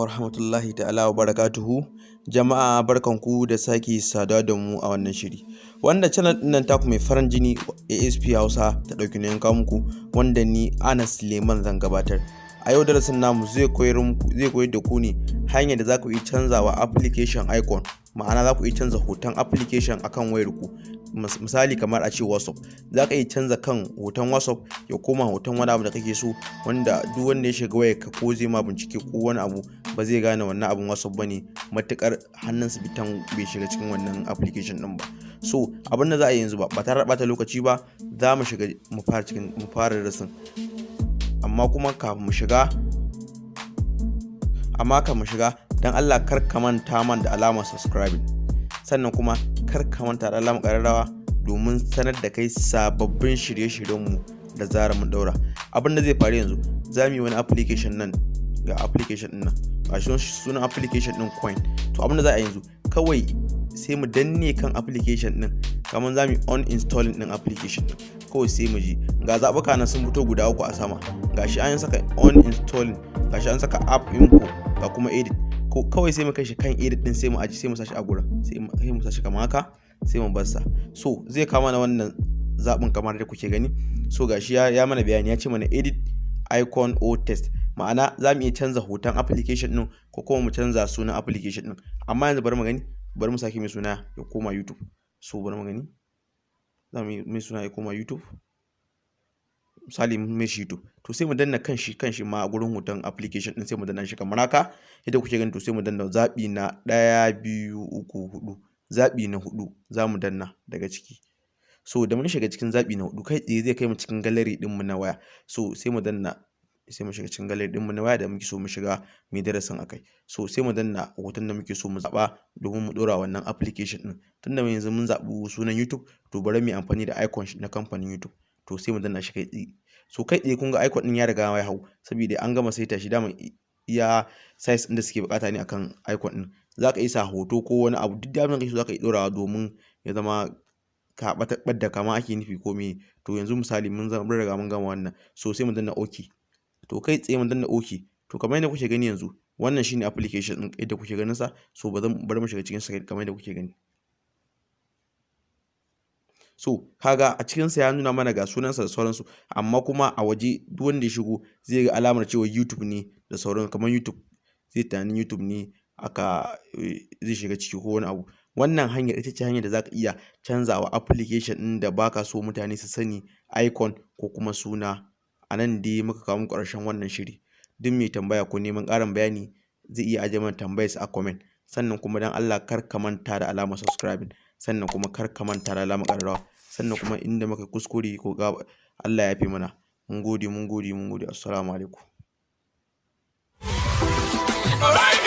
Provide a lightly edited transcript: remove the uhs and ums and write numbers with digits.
Wa rahmatullahi ta'ala wa barakatuhu. Jama'a, barkanku da sake saduwa da mu a wannan shiri. Wanda channel ɗin nan taku mai farin jini ASP Hausa ta ɗauki nauyin kawo muku, wanda ni Anas Suleiman zan gabatar. A yau darasin namu zai koyar muku, zai koyar da ku ne hanyar da za ku iya canzawa application icon, ma'ana za ku iya canza hoton application akan wayar ku. Misali, kamar a ce WhatsApp, za ka iya canza kan hoton WhatsApp ya koma hoton wani abu da kake so, wanda duk wanda ya shiga wayarka ko zai ma bincike ko wani abu, ba zai gane wannan abun WhatsApp bane, matukar hannunsa bai shiga cikin wannan application din ba. So abin da za a yi yanzu, ba tare da bata lokaci ba, za mu shiga mu fara cikin mu fara darasin. Amma kuma kafin mu shiga, amma kafin mu shiga, dan Allah kar ka manta man da alamar subscribing, sannan kuma kar ka manta da alamar ƙararrawa domin sanar da kai sababbin shirye-shiryenmu da zarar mun daura. Abin da zai faru yanzu, za mu yi wani application nan. Ga application din nan, ga shi sunan application din coin. To, abin da za a yanzu kawai, sai mu danne kan application din kamar za mu yi uninstalling din application din. Kawai sai mu ji ga zaɓuka nan sun fito guda uku a sama. Gashi an saka uninstalling, gashi an saka app info, ga kuma edit. Ko kawai sai mu kai shi kan edit din, sai mu aji, sai mu sashi a gurin, sai mu sashi kamar haka, sai mu bar sa. So zai kama na wannan zaɓin kamar da kuke gani. So gashi ya mana bayani, ya ce mana edit icon or text, ma'ana za mu iya canza hoton application din ko kuma mu canza sunan application din. Amma yanzu bari mu gani, bari mu sake mai suna ya koma YouTube. So bari mu gani, za mu yi mai suna ya koma YouTube. Misali, mun mai shi YouTube. To, sai mu danna kan shi ma a gurin hoton application din, sai mu danna shi kamar haka yadda kuke gani. To, sai mu danna zaɓi na ɗaya, biyu, uku, huɗu. Zaɓi na huɗu za mu danna daga ciki. So da mun shiga cikin zaɓi na huɗu, kai tsaye zai kai mu cikin gallery ɗinmu na waya. So sai mu danna, sai mu shiga cikin gallery ɗinmu na waya da muke so mu shiga mu yi darasin akai. So sai mu danna hoton da muke so mu zaɓa domin mu ɗora wannan application ɗin. Tunda yanzu mun zaɓi sunan YouTube, to bari mu yi amfani da icon na kamfanin YouTube. To, sai mu danna shi kai tsaye. So kai tsaye kun ga icon ɗin ya riga ya hau, saboda an gama saita shi. Dama iya size ɗin da suke buƙata ne akan icon ɗin. Za ka iya sa hoto ko wani abu, duk da abin da kake so za ka iya ɗorawa domin ya zama ka ɓadda kama ake nufi ko me. To, yanzu misali mun riga mun gama wannan. So sai mu danna OK. To, kai tsaye mun danna OK. To, kamar yadda kuke gani yanzu, wannan shine application ɗin yadda kuke ganin sa. So ba zan bari mu shiga cikin sa kamar yadda kuke gani. So kaga a cikin sa ya nuna mana ga sunansa da sauransu, amma kuma a waje duk wanda ya shigo zai ga alamar cewa YouTube ne da sauran, kamar YouTube, zai tunanin YouTube ne aka zai shiga ciki ko wani abu. Wannan hanyar ita ce hanyar da zaka iya canzawa application ɗin da baka so mutane su sani icon ko kuma suna. A nan dai muka kawo muku ƙarshen wannan shiri. Duk mai tambaya ko neman ƙarin bayani zai iya ajiye mana tambayarsa a comment. Sannan kuma don Allah kar ka manta da alamar subscribing, sannan kuma kar ka manta da alamar ƙararrawa. Sannan kuma inda muka kuskure ko Allah ya fi mana. Mun gode, mun gode, mun gode. Assalamu alaikum. Alright.